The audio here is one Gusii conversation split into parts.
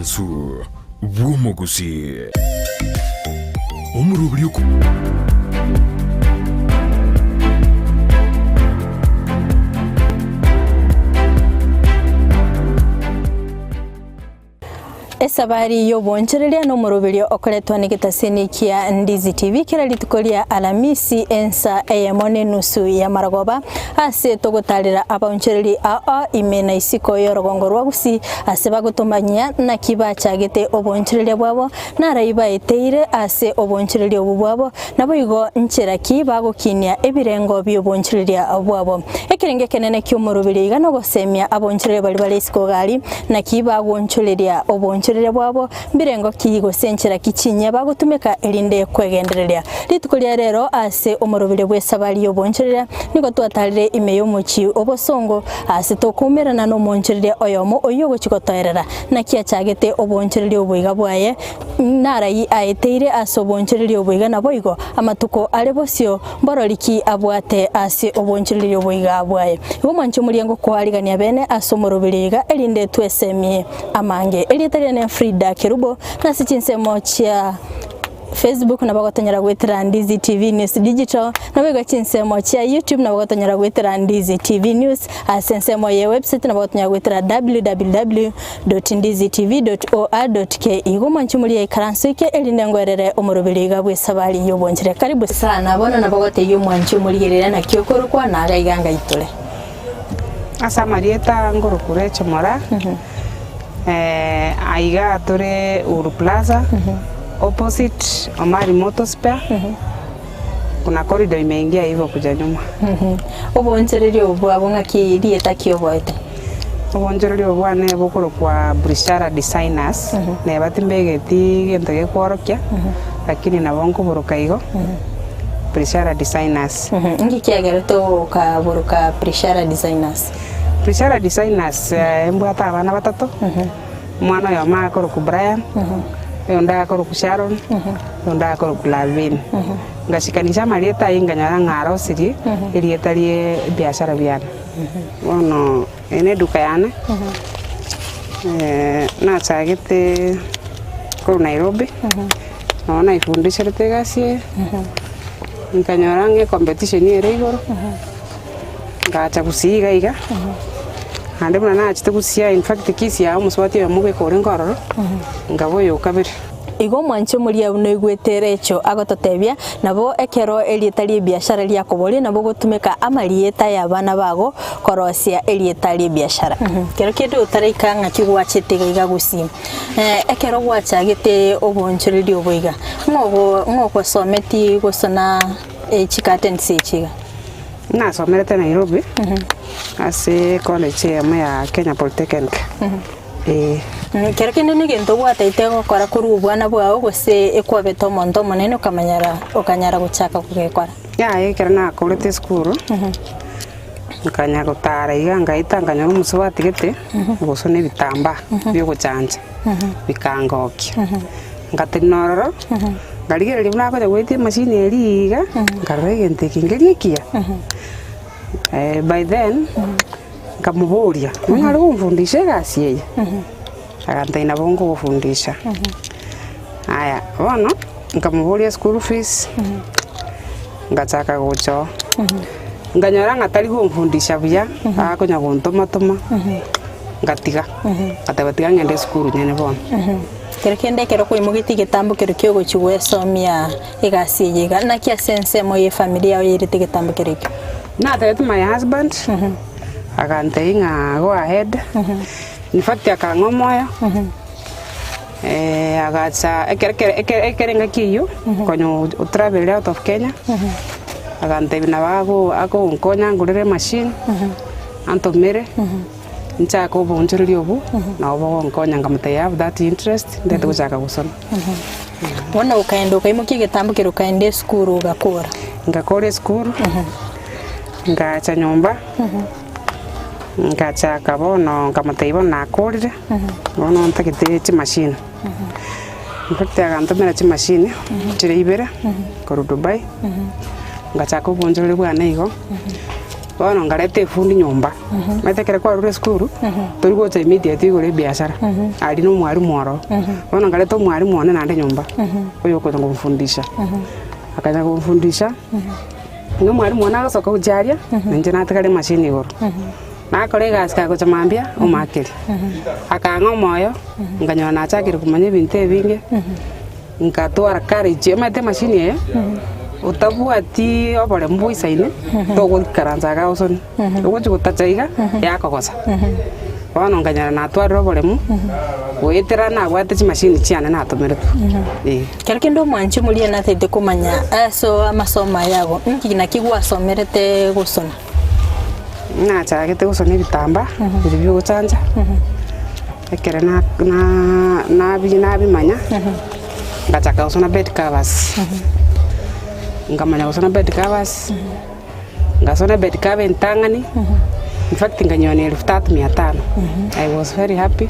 Omwansu bw'omogusii. Omoroberi oko. Esabari y'obonchoreria nomoroberio okoretwa negetaseni kia Ndizi TV kera rituko ria Alamisi ensa eyemo nenusu y'amarogoba ase togotarera abaonchoreri ao ime na isiko y'orogongo rwa Gusii ase bagotomanyia naki bachagete obonchoreria bwabo narai baeteire ase obonchoreria obwo bwabo naboigo nchera ki bagokinia ebirengo bi'obonchoreria bwabo. Ekerengo ekenene ki'omoroberio iga nogosemia abonchoreria baria bare isiko gari naki bagoonchoreria oboonchoreria bwabo, mbirengo ki gose nchera ki chinyia bagotumeka erinde kwegendereria. Rituko ria rero ase omoroberio bw'esabari y'oboonchoreria nigo twatarire ime y'omochie obosongo ase tokoumerana nomoonchoreria oyomo oyio ogochia gotoerera naki achagete oboonchoreria oboiga bwaye narai aeteire ase oboonchoreria oboiga naboigo amatuko are bosio Mborori ki abwate ase obonchoreria oboiga bwaye? Igo mwanche omoriango koarigania bene ase omoroberio iga, erinde twesemie amange. Erieta riane Frida Kerubo, na ase chinsemo chia Facebook nabo gotonyora goetera Ndizi TV News Digital, naboigo chinsemo chia YouTube nabo gotonyora goetera Ndizi TV News, ase ensemo ye website nabo gotonyora goetera www. www.ndizitv.or.ke Igo mwanche moria ikaranso eke erinde ngoerere omoroberi iga bw'esabari y'obonchire. Karibu sana. Bono nabo gotebia omwanchi omorigereria naki okorokwa na iga iga ngaitore. Ase amarieta ngorokwa Rachel Moraa, aiga tore Uhuru Plaza, opposite Omari Motor Spare, kuna corridor imeingia hivo kuja nyuma. Obonchereria obo bwabo ng'aki rieta ki oboete? Obonchoreria obo bwane bokorokwa Brishara Designers, neba timbegeti gento gekworokia, lakini nabo nkoboroka igo, Brishara Designers. Inki kiagerete okaboroka Brishara Designers? Brishara Designers embwate abana batato, omwana oyomo akorokwa Brian, oyonde akorokwa Sharon, oyonde akorokwa Lavin. Ngashikanisha amarieta ayio nkanyora ng'a arosirie erieta rie ebiashara biane. Bono eye neduka yane, nachagete korwa Nairobi, nabo naifundisherete egasi eye, nkanyora ng'a ecompetition ere igoro, ngacha gusii iga iga, naende buna nachete gusii infact kisii aa omosubati oyomo bweka orenge ororo, nkaba oyo okabere. Igo omwanche omoria noigwete Rachel agototebia, nabo ekero erieta ri'ebiashara riakoboria nabo ogotumeka amarieta y'abana bago korosia erieta ri'ebiashara. Kero kende otaraika ng'aki gwachete iga iga gusii, ekero gwachagete obonchoreria obo iga, ng'o ng'o ogosometi gosona chicurtains echi iga? Nasomerete Nairobi ase college eyemo ya Kenya Polytechnic. Ee. Kero kende negento gwataete gokora korwa obwana bwao gose ekwabete omonto omonene okamanyara okanyara gochaka kogekora? Yaya ekero nakorete esukuru, nkanya gotara iga nkaeta nkanyora omosubati gete ogosona ebitambaa biogochancha, bikangokia. Ngatebia nororo, nkarigereria buna akonya goetia emachine eria iga, nkarora egento eke nkeria ekiya. By then. Nkamoboria, Nonyare gomfundisha egasi eye? Agantebia, Nabo nkogofundisha. Aya, bono nkamoboria school fees, ngachaka gocha oo. Nkanyora ng'a tari gomfundisha buya, akonya gontoma toma, ngatiga, ngateba tiga ng'ende esukuru nyene bono. Kero kende ekero kwaimogetie egetambo keria kiogochia gwesomia egasi eye iga, naki ase ensemo y'efamiri yao yairete egetambo keria ekio? Natebete my husband, agantebia ng'a go ahead, in fact akang'a omoyo, agacha ekero ekero ekero ekero engaki eyio, konya otravelire out of Kenya, agantebia nabo ago agonkonya angorere emachine, antomere, nchake oboonchoreria obwo, nabo bogonkonya nkamotebia I have that interest, ntagete gochaka gosona. Bono okaenda okaimokia egetambo keria okaenda esukuru ogakora. Ngakora esukuru, ngacha nyomba, ngachaka bono nkamotebia bono nakorire, bono ntagete chimashini. In fact agantomera chimashini chire ibere korwa Dubai, ngachaka obonchoreri bwane igo. Bono nkareta efundi nyomba, omanyete ekero kwarure esukuru, tori gocha immediate oigore ebiashara, aria na omwalimu oroo. Bono nkareta omwalimu one naende nyomba, oyo okonya komfundisha, akanya komfundisha, na omwalimu one agosoka gochia aria, na inche natigara emachine igoro. Nakora egasi kagocha mambia, omoakeri, akang'a omoyo, nkanyora nachakire komanya ebinto ebinge. Nkatwara courage, omanyete emachine eye, otabwati oboremu boisaine, togoikaransa iga osone, ogochi gotacha iga, yakogosa. Bono nkanyora natwarire oboremu, goetera nabwate chimashini chiane natomeretwe, eh. Kero kende omwanchi omoria natagete komanya ase amasomo aya ago, inki naki gwasomerete gosona? Nachagete gosona ebitambaa ebi biogochancha, ekero na- na- nabi nabimanya, ngachaka gosona bed covers, nkamanya gosona bed covers, ngasona bed cover entang'ani, in fact nkanyonia elfu tatu mia tano, I was very happy,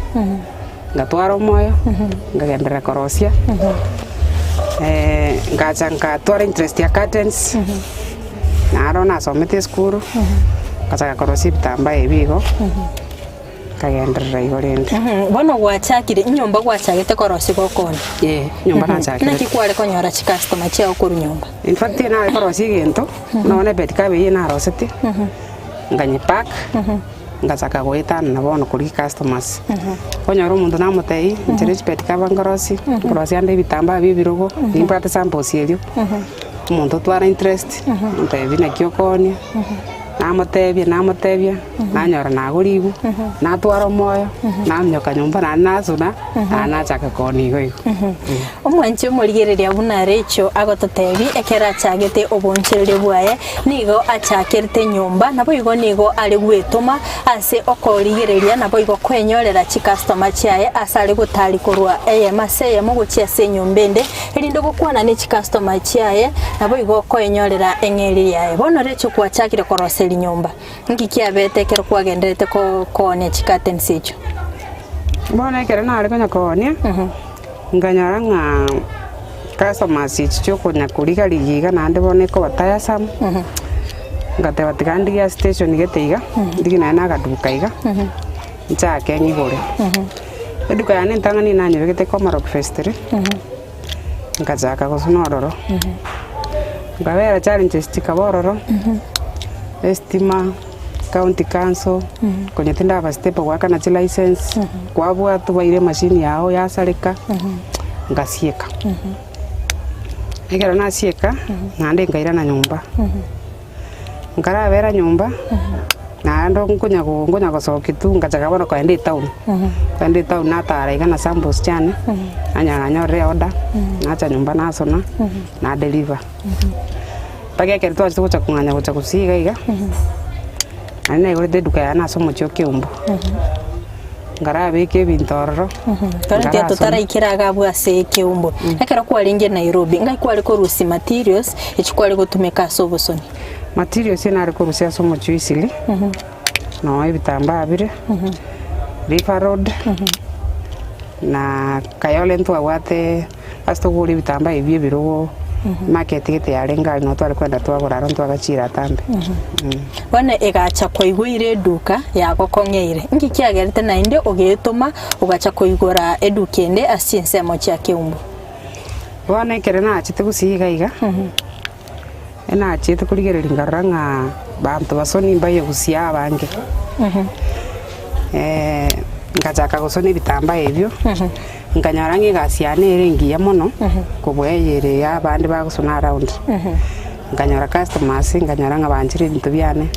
ngatwara omoyo, nkagenderera korosia, ngacha nkatwara interest ya curtains. Naro nasomete esukuru, ngachaka korosia ebitambaa ebi igo, nkagenderera igo rende. Bono gwachakire, enyomba gwachagete korosia gokona? Ee, enyomba nachakire. Naki kware konyora chicustomer chiao korwa nyomba? In fact nare korosia egento, buna bono ebed cover eyio narosetie, nkanyepack, ngachaka goetanana bono korigia customers. Okonyora omonto namotebia, inche ne chibed cover nkorosia, nkorosia ande ebitambaa bia ebirogo, nimbwate samples erio. Omonto otwara interest, ontebia naki okoonia, namotebia namotebia, nanyora nagorigwe, natwara omoyo, naminyoka nyomba naende nasuna, naende nachaka koonia igo igo. Omwanchi omorigereria buna Rachel agototebia ekero achagete oboonchoreria bwaye, nigo achakerete nyomba, naboigo nigo are gwetoma ase okorigereria naboigo kwenyorera chikastoma chiaye ase are gotari korwa eyemo ase eyemo gochia ase enyomba ende, Erinde gokwana ne chikastoma chiaye, naboigo okoenyorera eng'eria yaye. Bono Rachel kwachakire koroseria nyomba, inki kiabete ekero kwagendererete koonia chicurtains echio? Bono ekero nare konya koonia, nkanyora ng'a customers echi chiokonya koriga rigia iga naende bono ekoba tiresome, ngateba tiga ndigie ase station gete iga, ndigie naende na akaduka iga, nchake ng'igore. Eduka yane entang'ani nanyebegete Komarok Phase 3, nkachaka gosona ororo, nkabera challenges chikaba ororo, estima, county council, konya tindaba stable goakana chilicense, kwabwatwa baire emachine yago yasareka, ngasieka. Ekero nasieka, naende nkairana nyomba. Nkarabera nyomba, naende nkonya go nkonya gosokia tu ngachaka bono kogenda etown, kogenda etown natara iga na samples chiane, nanyora nanyorire eorder, nacha nyomba nasona, na deliver. Mpaka ekero twachete gocha kong'anya gocha gusii iga iga, naende naigorete eduka yane ase omochie o Keumbu, nkarabeka ebinto ororo, Tore tiga nkarasona. totaraikera iga abwo ase ekeumbu. Ekero kwarenge Nairobi, ngai kware korusia materials echi kware gotumeka ase obosoni? Materials nare korusia ase omochie o Eastleigh, noo ebitambaa bire, River Road, na Kayole ntwabwate ase tokogora ebitambaa ebi bia ebirogo, market gete yarenge aria noo tware kogenda twagora aro ntwagachire atambe. Bono egacha koigwa eduka yagokong'eire. Inki kiagerete naende ogetoma ogacha koigora eduka ende ase chinsemo chia Keumbu? Bono ekero nachete gusii iga iga, Enachiete korigereria nkarora ng'a banto basoni mbaye gusii abange, nkachaka gosona ebitambaa ebio, nkanyora ng'a egasi yane ere engiya mono, kobua eyere ya abande bagosona around. Nkanyora customers, nkanyora ng'a banchire ebinto biane,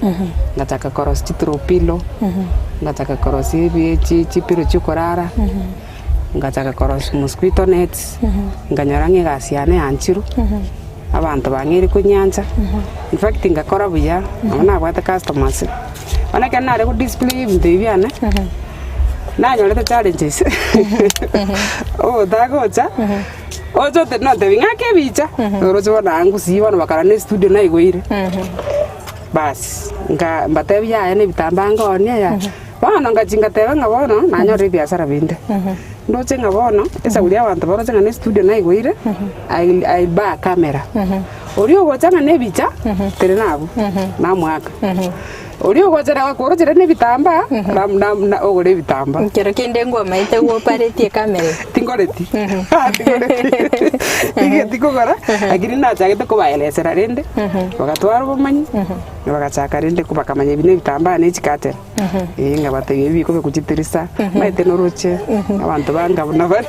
ngachaka korosia chithrow pillow, ngachaka korosia ebi chi chipillow chiokorara. Ngachaka korosia mosquito nets, nkanyora ng'a egasi yane yanchirwe, abanto bang'eire konyancha, in fact ngakora buya, nabo nabwate customers. Bono ekero nare go display ebinto ebi biane, nanyorete challenges, omonto agocha, oche ote nontebi ng'ake ebicha, oroche bono angusii bono bakarora na estudio naigoire. Baas, nka mbatebia yaya na ebitambaa nkoonia yaya. Bono ngachia ngateba ng'a bono nanyorire ebiasara binde. Ndoche ng'a bono esauri y'abanto baroche ng'a ne estudio naigoire, I I buy a camera. Oria ogocha ng'a na ebicha, tiri nabwo, namoaka. Oria ogochera gakorochera na ebitambaa, na- na- na ogore ebitambaa. Ekero kende ngwamaete gwoparetie ekamera eye. Tingoreti. Tingoreti. Tigeti kogora, lakini nachagete kobaelesera rende, bagatwara obomanyi, bagachaka rende ko bakamanya ebi na ebitambaa na echikateni. Ee, nkabatebia ebi bikobekwa chitirisa, omanyete noroche, abanto banga buna bare.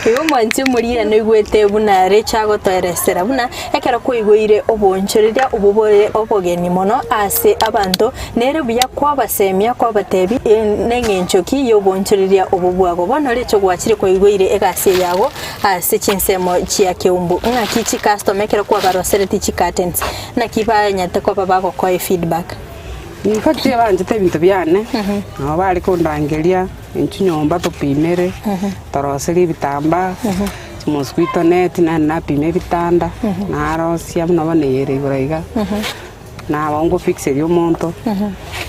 Igo omwanchi omoria noigwete buna Rachel agotoeresera buna ekero kwaigoire oboonchoreria obwo bore obogeni mono ase abanto, nere buya kwabasemia kwabatebia neng'encho ki y'oboonchoreria obwo bwago. Bono Rachel gwachire kwaigoire egasi eye yago ase chinsemo chia Keumbu. Ng'aki chicustomer ekero kwabaroseretie chicurtains naki banyarete koba bagokoa efeedback? In fact abanchete ebinto biane, nabo bare kondangeria intwe nyomba topimere, toroserie ebitambaa, chimosquito net, naende napima ebitanda, narosia buna bono eye ere igoro iga, nabo ngofixeria omonto,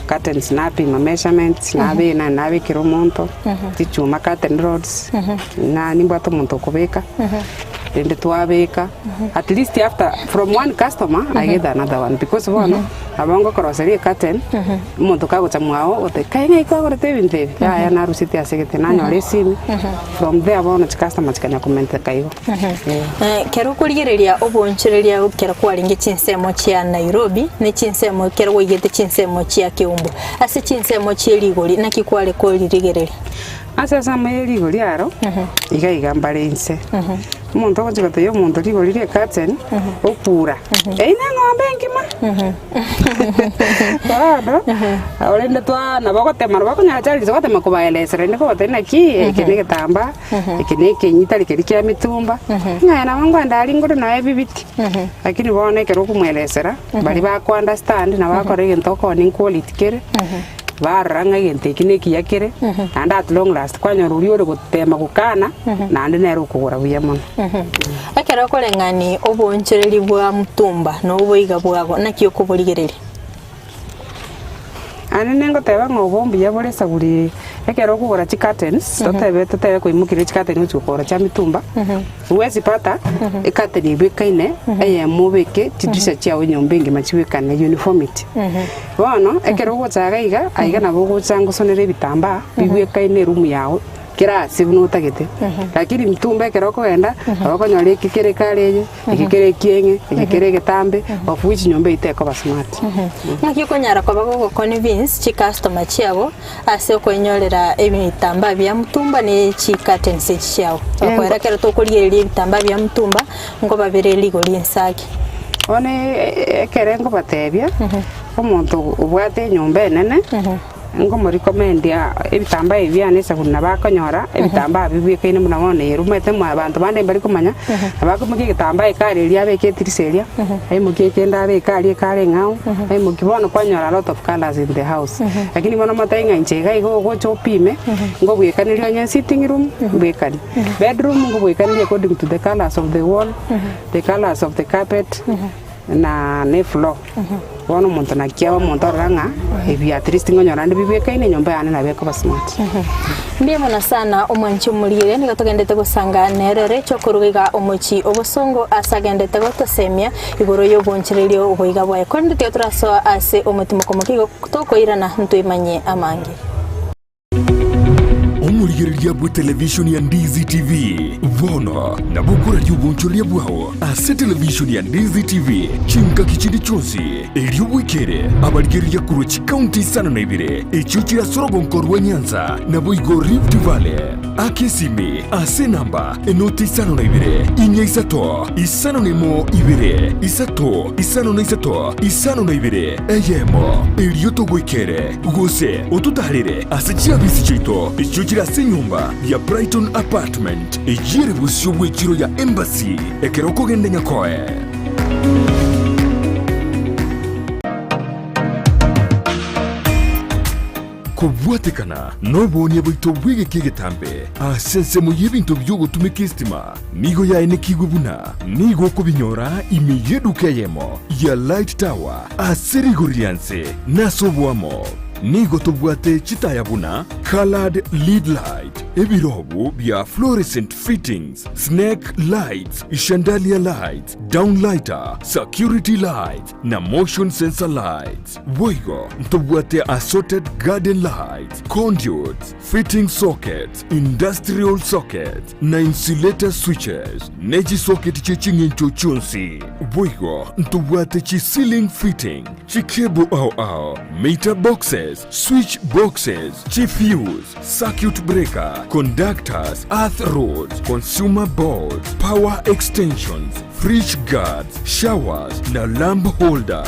curtains napima measurements, nabe naende nabekera omonto, chichuma curtain rods, na nimbwate omonto okobeka, rende twabeka. At least after from one customer I get another one because bono nabo ngokoroseria ecurtain omonto kagocha mwao ogote kai ng'ai kwagorete ebinto ebi yaya narusetie ase egete nanyora esimi from there bono chicustomer chikanya komenteka igo eh. Ekero okorigereria oboonchoreria ekero kwarenge chinsemo chia Nairobi ne chinsemo ekero gwaigete chinsemo chia Keumbu, ase chinsemo chie rigori naki kware koririgereria? Ase ensemo ye rigori aro iga iga mbare inse. Omonto ogochia gotebia omonto rigori rie curtain, okura, eyio ne eng'ombe engima. Bono, orende twa nabo ogotema nabo okonyora challenge ogotema kobaelesera rende kobatebia naki eke ne egetambaa, eke ne ekenyi tari keria kia mitumba, ng'a aye nabo nkoenda aria ngore nonya ebibiti. Lakini bono ekero okomoelesera, baria bako understand nabo bakora egento okoonia nquality kere. Barora ng'a egento eki nekiya kere, naende at long last kwanyora oria ore gotema gokana, naende nere okogora buya mono. Ekero okoreng'ani oboonchoreria bwa mutumba na oboiga bwabo, naki okoborigereria? Aye ningoteba ng'a obo mbuya bore esaguri ekero okogora chicurtains, totebe totebe koimokereria chicurtain gochia gokora chia mitumba, huwezi pata ecurtain ebwekaine eyemo obeke chidirisha chiago enyomba engima chibwekane uniformity. Bono, ekero ogocha iga iga, aiga nabo ogocha ngosonere ebitambaa bibwekaine eroom yago kera ase buna otagete. Lakini mtumba ekero okogenda, nabo okonyora eke kere ekare eye, eke kere ekieng'e, eke kere egetambe, of which nyomba eyio tekoba smart. Naki okonyara koba gogoconvince chicustomer chiago ase okoinyorera ebitambaa bia mtumba ne chicurtains echi chiago? Okoera ekero tokorigereria ebitambaa bia mtumba, nkobabere rigori ensaki. Bono ekere nkobatebia, omonto obwate enyomba enene, nkomorecommendia ebitambaa ebi biane esabuni nabo akonyora, ebitambaa bibwekaine buna bono ere omanyete mwa abanto bande mbari komanya, nabo akoimokia egetambaa ekare eria abeke etirisa eria, aimokie ekende abeke aria ekare eng'ao, aimokie bono kwanyora a lot of colours in the house. Lakini bono omotebi ng'a inche iga iga ogocha opime, nkobwekaneria onye sitting room, mbwekanie, bedroom nkobwekaneria according to the colours of the wall. The colours of the carpet, na ne floor. Bono omonto naki abe omonto orora ng'a ebi at least ngonyora nde bibwekaine enyomba yane nabo ekoba smart. Mbuya mono sana omwanchi omorire, nigo togendete gosanga nere Rachel koruga iga omochie obosongo ase agendete gotosemia igoro y'obonchererio oboiga bwaye. Korende tiga torasoa ase omotimoko moke igo tokoirana ntwemanyie amange. Omorigereria bw'etelevishoni ya Ndizi TV bono nabo okoraria obonchoreria bwao ase televishoni ya Ndizi TV chingaki chinde chionsi, erio bwekere abarigereria korwa chikaunti isano na ibere echio chire ase orogonko rwa Nyanza naboigo Rift Valley. Aka esimi ase enamba enoti isano na ibere, inya isato, 51 ibere, isato, 53, 52, eyemo, erio togoikere. Gose ototaarere ase chiabisi chiaito echio chire ase enyomba ya Brighton Apartment, eyio ere bosio bw'echiro ya Embassy, ekero okogenda Nyakoe. Kobwatekana noboonia bwaito bw'egeka egetambe ase ensemo y'ebinto bi'ogotumeka esitima, nigo yaenekigwe buna nigo okobinyora ime y'eduka eyemo ya Light Tower ase rigori ria nse na ase oboamo. Nigo tobwate chitaya buna coloured lead light, ebirobu bia fluorescent fittings, snake lights, chandelier lights, downlighter, security lights na motion sensor lights. Boigo ntobwate assorted garden lights, conduits, fitting sockets, industrial sockets na insulator switches, ne chisocket chie ching'encho chionsi. Boigo ntobwate chi ceiling fitting, chicable ao ao, meter boxes, switch boxes, chifuse, circuit breaker, conductors, earth rods, consumer boards, power extensions, fridge guards, showers na lamp holders.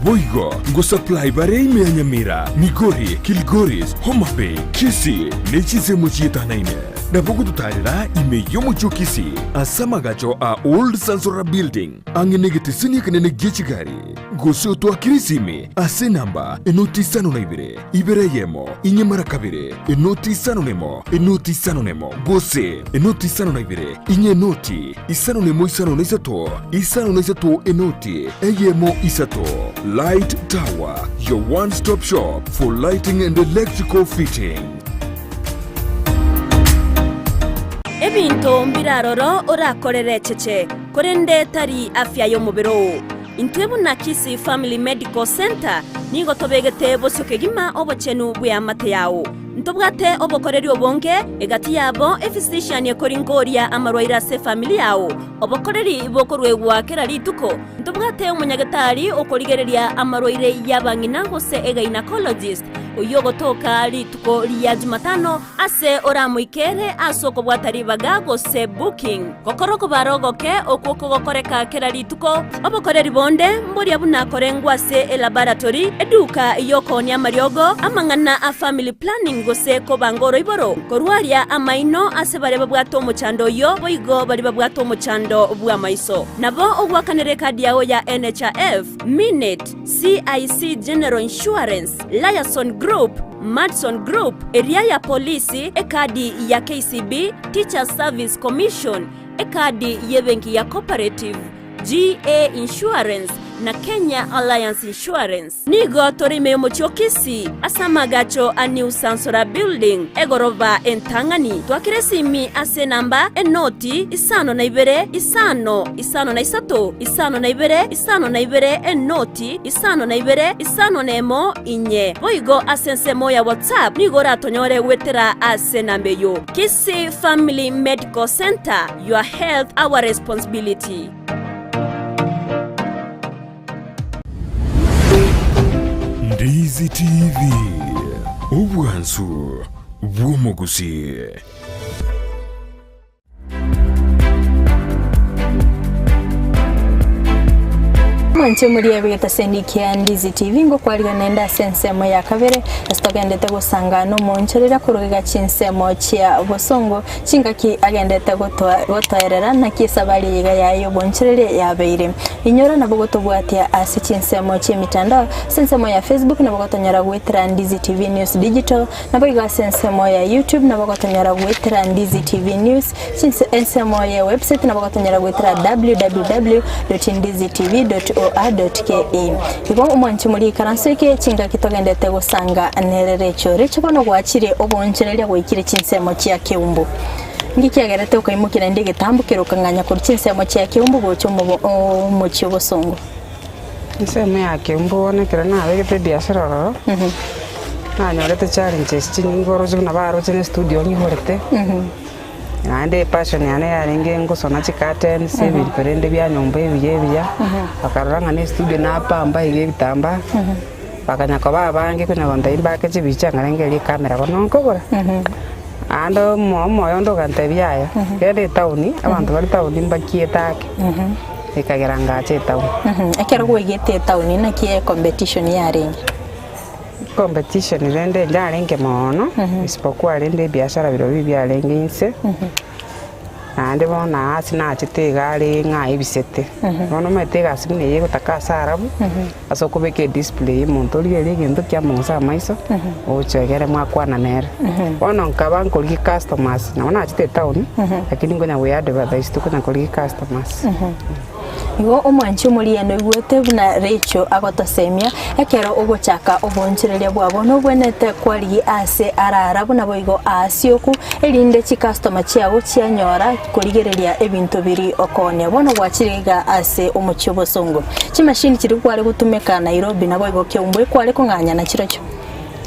Boigo ngosupply bare ime ya Nyamira, Migori, Kilgoris, Homa Bay, Kisii ne chinsemo chietanaine. Nabo gototarera ime y'omochie o Kisii ase amagacho a Old Sansora Building ang'e negeteseni ekenene gie chigari. Gose otoakere esimi ase enamba enoti isano na ibere, ibere eyemo, inye mara kabere, enoti isano nemo, enoti isano nemo, gose enoti isano na ibere, inye enoti isano nemo isano na isato, isano na isato enoti eyemo isato. Light Tower, your one stop shop for lighting and electrical fitting. Ebinto mbiraroro orakorere echeche, korende tari afya y'omobere oo. Intwe buna Kisii Family Medical Centre nigo tobegete bosio kegima obochenu bw'eamate yao. Ntobwate obokoreri obonge, egati yabo ephysician ekoringoria amarwaire ase efamiri yao, obokoreri bokoruegwa kera rituko. Ntobwate omonyagetari okorigereria amarwaire y'abang'ina gose egynecologist, oyio ogotoka rituko ria Jumatano ase oramoikere ase okobwata ribaga gose booking. Gokora okobara ogoke okwo kogokoreka kera rituko. Obokoreri bonde mboria buna korengwa ase elaboratory, eduka y'okoonia amariogo, amang'ana a family planning gose kobanga oroiboro, korwaria amaino ase baria babwate omochando oyio boigo baria babwate omochando bw'amaiso. Nabo ogoakanera ekadi yao ya NHIF, Minute, CIC General Insurance, Liason Group, Madison Group, eria ya polisi, ekadi ya KCB, Teachers Service Commission, ekadi y'ebenki ya Cooperative, GA Insurance, na Kenya Alliance Insurance. Nigo tore ime y'omochie o Kisii ase amaagacho a New Sansora Building, egoroba entang'ani. Twakera esimi ase enamba enoti isano na ibere isano isano na isato isano na ibere isano na ibere enoti isano na ibere isano na emo inye. Boigo ase ensemo ya WhatsApp nigo oratonyore goetera ase enamba eyio. Kisii Family Medical Centre, your health our responsibility. Ndizi TV, obwansu bw'omogusii. Mwanche muri ebigetaseni kia Ndizi TV ngokwarigana naende ase ensemo ya kabere ase togendete gosanga nomoncherera korogega chinsemo chia bosongo chingaki agendete gotoerera naki esabari eye iga yaye y'obonchereri yabeire. Inyora nabo gotobwatia ase chinsemo chi'emitandao ase ensemo ya Facebook nabo gotonyora goetera Ndizi TV News Digital Naboigo ase ensemo ya YouTube nabo gotonyora goetera Ndizi TV News, chinse ensemo ye website nabo gotonyora goetera www.ndizitv.or.ke. Igo omwanchi moria ikaranso eke chingaki togendete gosanga nere Recho. Recho bono gwachire oboonchoreria gwaikire chinsemo chia Keumbu. Nki kiagerete okaimokia naende egetambo kere okang'anya korwa chinsemo chia Keumbu gocha omobo omochie obosongo? Ensemo ya Keumbu bono ekero nabegete ebiasara ororo, nanyorete challenges chinyinge oroche buna baroche na estudio ng'igorete, naende epassion yane yarenge ngosona chicurtains, ebinto rende bia nyomba ebiya ebiya, bakarora ng'a na estudio napamba iga ebitambaa, bakanya koba abange konya gontebia mbake chibicha ngarenge eria ecamera bono nkogora. Naende omo omoyo onde ogantebia yaya, genda etaoni, abanto bare taoni mbakiete ake. Ekagera ngacha etaoni. Ekero gwaigete etaoni naki ecompetition yarenge? Competition rende yarenge moono, isipokuwa rende ebiashara birobio biarenge inse, naende bono ase nachete iga are ng'a ebisete. Bono omanyete egasi buna eye egotaka ase arabu, ase okobeka edisplay omonto origereria egento kiamonsa amaiso, ogocha egere mwakwana nere. Bono nkaba nkorigia customers, nabo nachete etown, lakini nkonya goe advertise tu konya korigia customers. Igo omwanchi omoriano oigwete buna Rachel agotosemia, ekero ogochaka oboonchoreria bwabo nobwenerete kwarigia aase araarabu naboigo aasioku, erinde chikastoma chiago chianyora korigereria ebinto biri okoonia. Bono gwachire iga ase omochie obosongo. Chimashini chiria kware gotumeka Nairobi naboigo Keumbu ekware kong'anya nachirochio.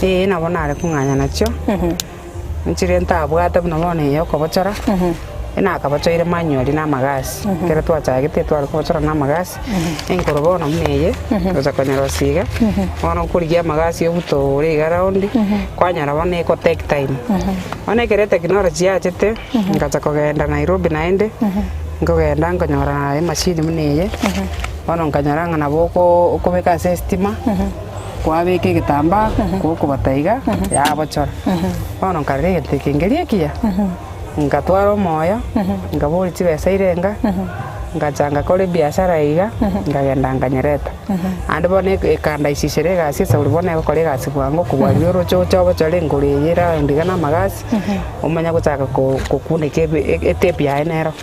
Ee nabo nare kong'anya nachio. Nchire ntabwate buna bono eye okobochora, nakabochoire manually na amagasi, ekero twachagete tware kobochora na amagasi, enkoro bono buna eye, gocha konyerosia iga, bono okorigia amagasi obutore iga round, kwanyora bono eko take time. Bono ekero eteknology yachete, ngacha kogenda Nairobi naende, nkogenda nkonyora emachine buna eye, bono nkanyora ng'a nabo oko okobeka ase estima. Kwabeka egetambaa gokobata iga, yabochora. Bono nkarora egento eke nkeria ekiya, ngatwara omoyo, nkaboria chibesa irenga, ngacha ngakora ebiasara iga, nkagenda nkanyereta. Naende bono ekandaisisera egasi esauri bono egokora egasi bwango kobua riria oroche oche obochore enkoro eye ere round iga na amagasi, omanye gochaka kokuneka etape yaye nero.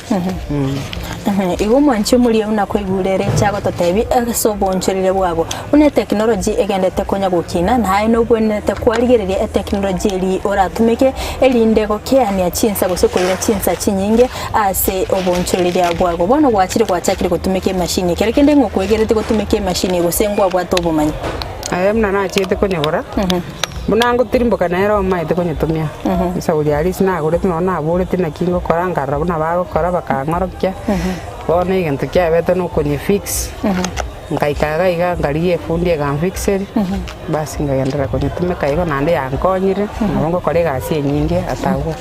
Igo omwanchi omoria buna koigure ere chiagototebia ase oboonchorire bwago, buna eteknoloji egendete konya gokina, na aye nobwenerete kwarigereria eteknoloji eria oratumeke, erinde gokeania chinsa gose koira chinsa chinyinge ase oboonchoreria bwago. Bono gwachire gwachakire gotumeka emashini, ekero kende ng'a okwegerete gotumeka emashini gose ngwabwate obomanyi. Aye buna nachiete konyegora. Buna ngotirimboka nere omaete konyetomia. Esauri aria ase nagorete nonya naborete naki ngokora nkarora buna bagokora bakang'orokia, bono egento kiabete na okonyefix, nkaika iga iga nkarigia efundi eganfixeria, basi nkagenderera konyetumeka igo naende yankonyire, nabo ngokora egasi enyinge ase abwo.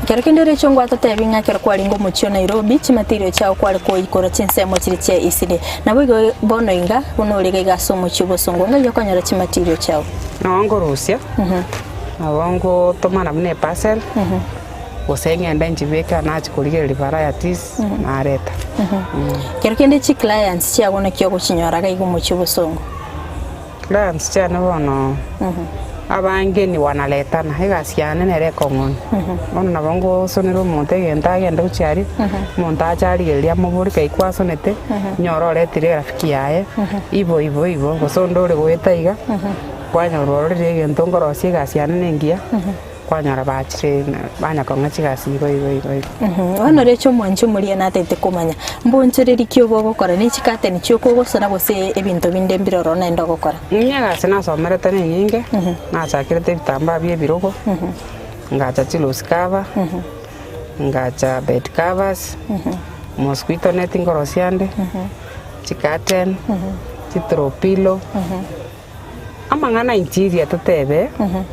Ekero kende riacha ngwatotebi ng'a ekero kwarenge omochie o Nairobi, chimaterial chiao kware koikora chinsemo chiria chia Eastleigh. Naboigo bono iga, buna ore iga iga ase omochie obosongo, ng'ai okonyora chimaterial chiao? Nabo nkorusia, nabo ngotomana buna eparcel, gose ng'ende nchibeke nachia korigereria varieties, nareta. Ekero kende chiclients chiago naki ogochinyora iga iga omochie obosongo? Clients chiane bono abange ni wanaletana, egasi yane nere ekong'onya. Bono nabo ngosonera omonto egento agende gochia aria, omonto ache arigereria amobori kai kwasonete, onyore oretire erafiki yaye, ibo ibo ibo, gose onde ore goeta iga, kwanyora ororire egento nkorosia egasi yane na engiya. Kwanyora bachire banya kong'a chigasi igo igo igo igo. Bono recha omwanchi omoria natete komanya, mbonchereri ki obe ogokora, ne chikateni chioka ogosona gose ebinto binde mbire ororo naende ogokora? Inye egasi nasomerete nenyinge, nachakerete ebitambaa bia ebirogo, ngacha chiloose cover, ngacha bed covers, mosquito net nkorosia ande, chicurtain, chithrow pillow. Amang'ana inchiria totebe,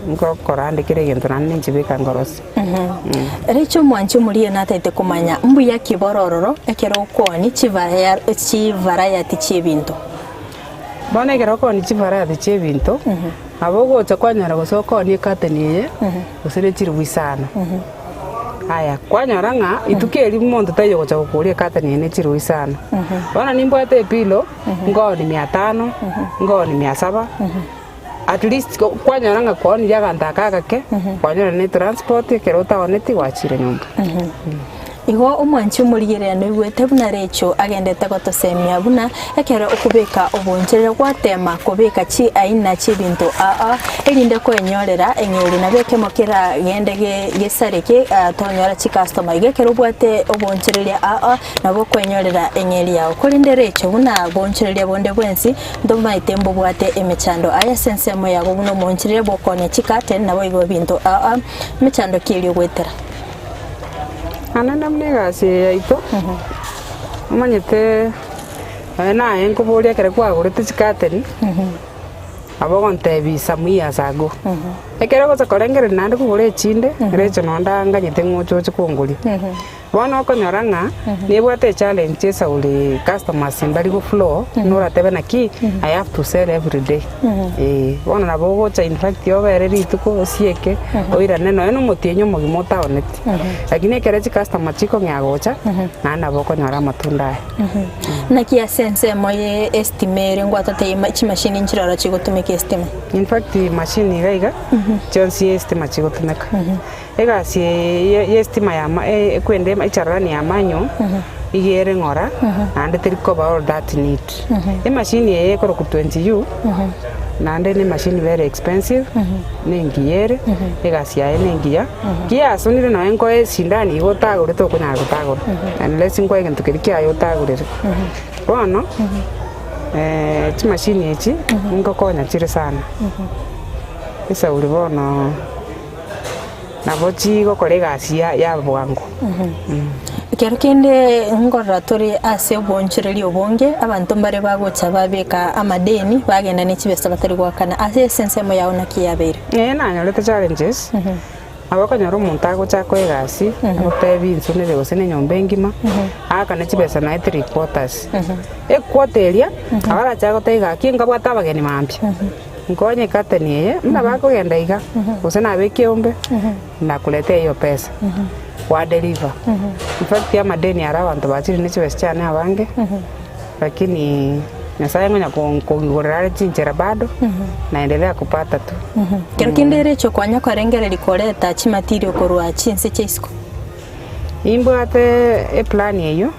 ngokora ande kera egento naende ninchibeka nkorosie. Riche omwanchi omoria natagete komanya mbuya ki borororo ekero okooni chivariety chi'ebinto. Bono ekero okooni chivariety chi'ebinto, nabo ogocha kwanyora gose okoonie ecurtain eye, gose ne chiribu isano. Aya, kwanyora ng'a ituko erio monto taiyo ogocha gokoria ecurtain eye ne chiribu isano. Bono nimbwate epillow. Ngooni mia tano, ngooni mia saba, at least kwanyora ng'a kwaonirie aganto aka agake, kwanyora ne transport ekero otaoneti gwachire nyomba. Igo omwanchi omorigereria noigwete buna Rachel agendete gotosemia buna ekero okobeka oboncherere gwatema kobeka chi aina chi'ebinto aa erinde koenyorera eng'eria nabo ekemo keragende gesareke tonyora chicustomer igo ekero obwate obonchereria aa Nabo okwenyorera eng'eria yao. Korende recho, buna boonchoreria bonde bwensi, ntomaete mbobwate emechando. Aye ase ensemo yago buna omoonchoreria bw'okoonia chikate, naboigo ebinto aa, emechando ki eria ogoetera? Naende buna egasi eye yaito, omanyete nonye naye nkoboria ekero kwagorete chikateni, nabo ogontebia some years ago. Ekero ogocha korengereria naende kogora echinde, recho nonde anganyete ng'a oche oche kongoria. Bono okonyora ng'a nebwate echallenge esauri customers mbari go flow buna oratebe naki I have to sell everyday eh bono nabo ogocha infact obere rituko osieke oirane nonya na omotienyi omogima otaoneti lakini ekero chicustomer chikong'ea gocha naende nabo okonyora amatunda aya. Naki ase ensemo ye estima ere ngwatotebia chimashini nchiroro chigotumeka estima? Infact machine iga iga chionsi estima chigotumeka. Egasi eye y'estima ya ekwenda echarani ya manyo, Iga ere ng'ora, naende teri koba all that neat. Emachine eye ekorokwa 20U, naende ne emachine very expensive, na engiya ere, egasi yaye na engiya, ki yasonire nonye nkoe esindani igo otagore tokonyara gotagora, unless nkoe egento keria kiaye otagorere. Bono, chimashini echi, nkokonya chire sana, esauri bono. Nabo chigokora egasi ya bwango. Ekero kende nkorora tore ase obonchoreria obonge, abanto mbare bagocha babeka amadeni, bagenda ne chibesa batari goakana. Ase ase ensemo yao naki yabeire? Ee nanyorete challenges, nabo okonyora omonto agocha akoe egasi, agotebi insonere gose na enyomba engima, aakane chibesa naye 3 quarters. Equarter eria, nabo arache agotebie gaki nkabwate abageni mambia. Nkonye ecurtain eye, buna bakogenda iga, gose nabe ekeombe, nakuletea hiyo pesa, gwa deliver. In fact amadeni aria abanto bachire ne chibesa chiane abange, lakini Nyasaye ngonya kongigorera are chinchera bado, naendelea kupata tu. Kero kende ere echo kwanya korengereria koreta chimatirio korwa chinse chia isiko? Nimbwate eplan eyio,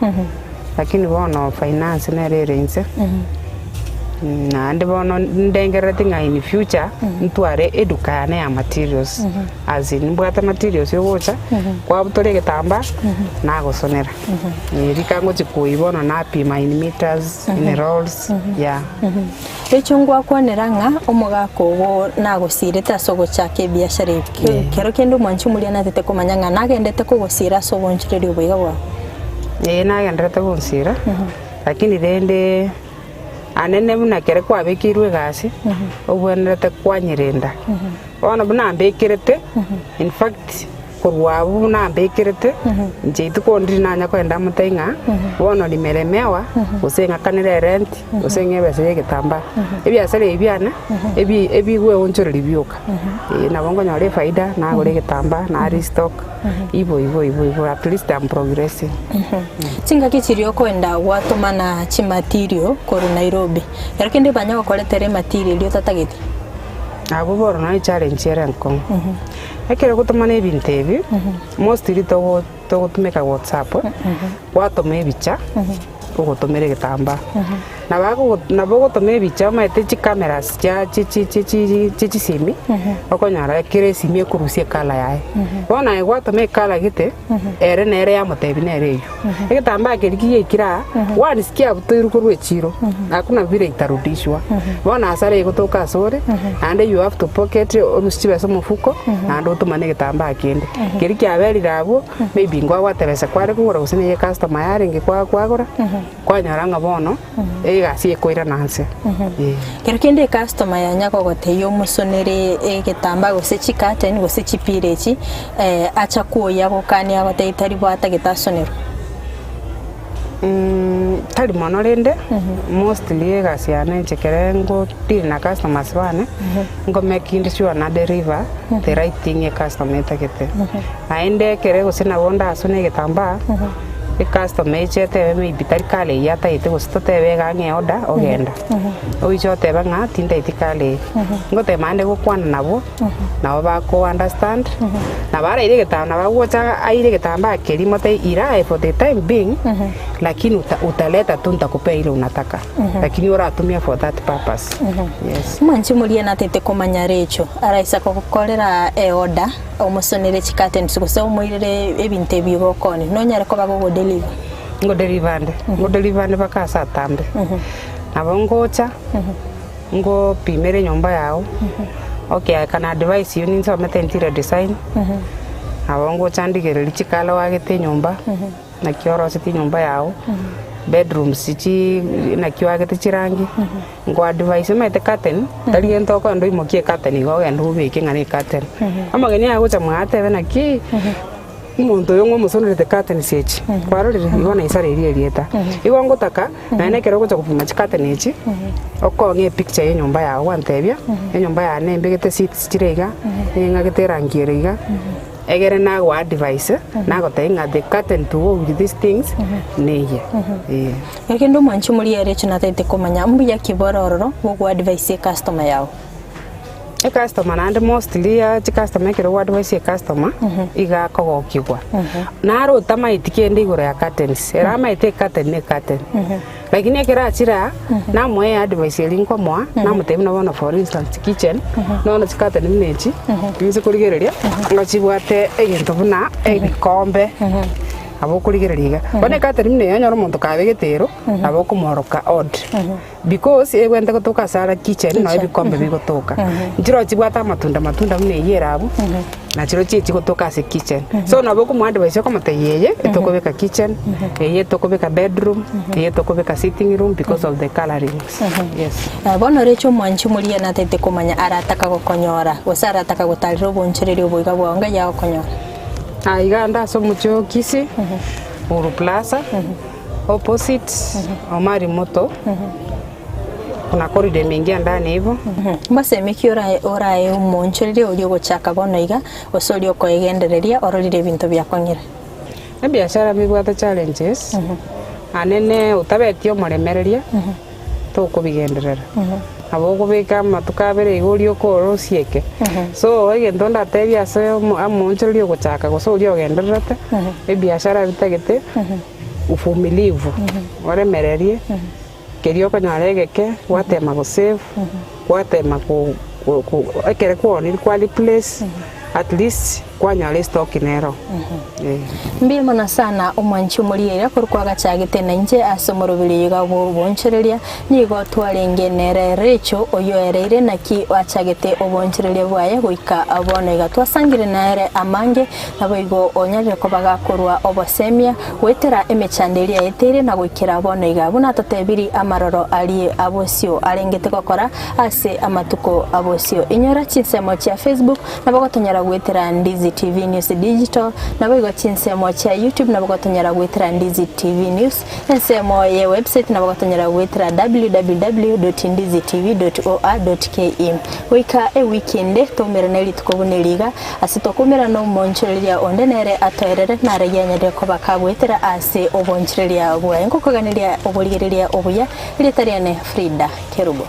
lakini bono finance nere ere inse, naende bono ndengerereti ng'a in future ntware eduka yane ya materials, as in nimbwate materials ogocha, kwabutora egetambaa, nagosonera. Rika ngochi koyia bono napima in meters, in rolls, yeah. Echo ngwakwanera ng'a omogaka ogo nagosirete ase ogochaka ebiashara ebi. Kero kende omwanchi omoria natete komanya ng'a nagendete kogosira ase obonchoreria oboiga bwao. Ee nagenderete gonsira, lakini rende anene buna ekero kwabekeirwe egasi, obwenerete kwanyerenda. Bono buna mbekerete, in fact Korwa abwo buna ambekerete, inche rituko ndiri nanya kogenda amotebi ng'a bono nimeremewa, gose ng'akanere erent, gose ng'e ebesa y'egetambaa. Ebiasara ebi biane, ebi ebigweonchoreria bioka. Eh, nabo nkonyora efaida, nagora egetambaa, na restock, ibo ibo ibo ibo, at least am progressing. Chingaki chiria okoenda gwatomana chimaterial korwa Nairobi, ekero kende banya gokoretera ematerial eria otatageti? Abwo bono nonye challenge ere enkong'u. Ekero ogotomana ebinto ebi, mostly togo togotumeka whatsapp, gwatoma ebicha, ogotomera egetambaa. Nabo akogo nabo ogotoma ebicha omanyete chicameras chia chi chi chi chi chia chisimi, okonyora kera esimi ekorusia ecolour yaye. Bono aye gwatoma ecolour gete, ere nere yamotebia nere eywo. Egetambaa keria kiyaikire aa, once kiabutoirwe korwa echiro, hakuna vile itarudishwa. Bono hasara egotoka asore, naende you have to pocket orusie chibesa omofuko, naende otomane egetambaa kende. Keria kiaberire abwo, maybe nkwabwate besa kware kogora gose neye customer yarenge kwa kwagora, kwanyora ng'a bono, egasi ekoirana nse, eh. Kero kende ecustomer yanya kogotebia omosonere egetambaa gose chicurtain gose chipira echi, acha koyia gokania agotebia tari bo atagete asonerwe. Tari mono rende, mostly egasi yane inche ekere ngo deal na customers bane, ngo making sure na deliver the right thing ecustomer etagete. Naende ekere gose nabo ndasone egetambaa, ecustomer eche etebe maybe tari colour eyio atagete gose totebe iga ng'a eorder ogenda. Oiche otebe ng'a tintageti colour eye. Ngotema naende gokwana nabwo, nabo bako understand, nabo araire egetambaa nabo agocha aire egetambaa keria motebi ira aye for the time being, lakini uta utaleta tu ntakupea ile unataka, lakini oratumia for that purpose, yes. Omwanchi moria natete komanya recho, araisa kogokorera eorder, omosonere chicurtains gose omoirere ebinto ebi ogokoonia, nonyare koba gogodeliver? Ngodeliver nde, ngodeliver nde mpaka ase atambe. Nabo ngocha, ngopimera enyomba yago, okay I can advise you ninsomete interior design, nabo ngocha ndigererie chicolour oagete enyomba, naki oroseti enyomba yago, bedrooms chi naki oagete chirangi, nko advise omanyete curtain, tari gento okogenda oimokie ecurtain igo ogende obeke ng'a ne ecurtain. Omogeni agocha mwaye atebe naki. Omonto oyo ng'omosonerete curtains echi, kwarorire? Igo naisara eria erieta. Igo ngotaka, naende ekero ogocha gopima chicurtain echi, okong'e epicture ya enyomba yago gwantebia, enyomba yane mbegete seats chire iga, ning'agete erangi ere iga, egere nago advise, nagotebia ng'a the curtain to go with these things, neye, eh. Ekero kende omwanchi omoria ere echi natagete komanya, mbuya ki bore ororo gogo advise ecustomer yago? Ecustomer naende mostly ya chicustomer ekero gwa advise ecustomer, iga akogokigwa. Naro otamaeti kende igoro ya curtains, ere amaete ecurtain ne ecurtain. Lakini ekero achire aa, namoa eadvice eria nkomoa, namotebia buna bono for instance kitchen, nono chicurtain buna echi, inse korigereria, nigo chibwate egento buna ebikombe, nabo okorigereria iga. Bono ecurtain buna eye onyore omonto kabegete ero, nabo okomoroka odd. Because egwente gotoka ase ara kitchen noo ebikombe bigotoka. Nchiroo chibwate amatunda matunda buna eyio ere abwo, na chirochio echigotoka ase kitchen. So nabo okomoadvise okomotebia eye etokobeka kitchen, eye etokobeka bedroom, eye etokobeka sitting room because of the colourings, yes. Bono recha omwanchi omoria natagete komanya arataka gokonyora, gose arataka gotarera obonchereri oboiga bwao ngai agokonyora. Iga ande ase omochie o Kisii, Uhuru Plaza. Opposite Omari Moto kuna corridor imeingia ndani hivo. Mbasemi ki orae omoonchoreria oria ogochaka bono iga, gose oria okoegendereria ororire ebinto biakong'ire? Ebiashara mbibwate challenges, anene otabeti omoremereria tokobigenderera. Nabo okobeka amatuko abere iga oria okore osieke. So egento ndatebie ase omoonchoreria ogochaka gose oria ogendererete, ebiashara bitagete uvumilivu, oremererie, keria okonyora egeke, gwatema go save, gwatema ko ko ekere kwaonire kwa replace, at least kwanyora estock nero eh. Mbuya mono sana omwanchi omorigereria korwa kwagachagete nainche ase omoroberi iga bw'oboonchoreria, nigo twarenge nere Rachel oyio oereire naki achagete oboonchoreria bwaye goika bono iga twasangire nere amange Naboigo onyarire koba gakorua obosemia goetera emechando eria yaeteire na goikera bono iga, buna atotebiri amaroro aria abosio arengete gokora ase amatuko abosio. Inyora chinsemo chia Facebook nabo gotonyora goetera Ndizi TV News Digital, naboigo chinsemo chia YouTube nabo gotonyora goetera Ndizi TV News, ensemo ye website nabo gotonyora goetera www.ndizitv.or.ke. Goika ewiki ende toumerane rituko buna eri iga. Ase tokomerana omoonchoreria onde nere atoerere, nare yanyarire koba kagoetera ase oboonchoreria bwaye. Nkokoganeria oborigereria obuya, erieta riane Frida Kerubo.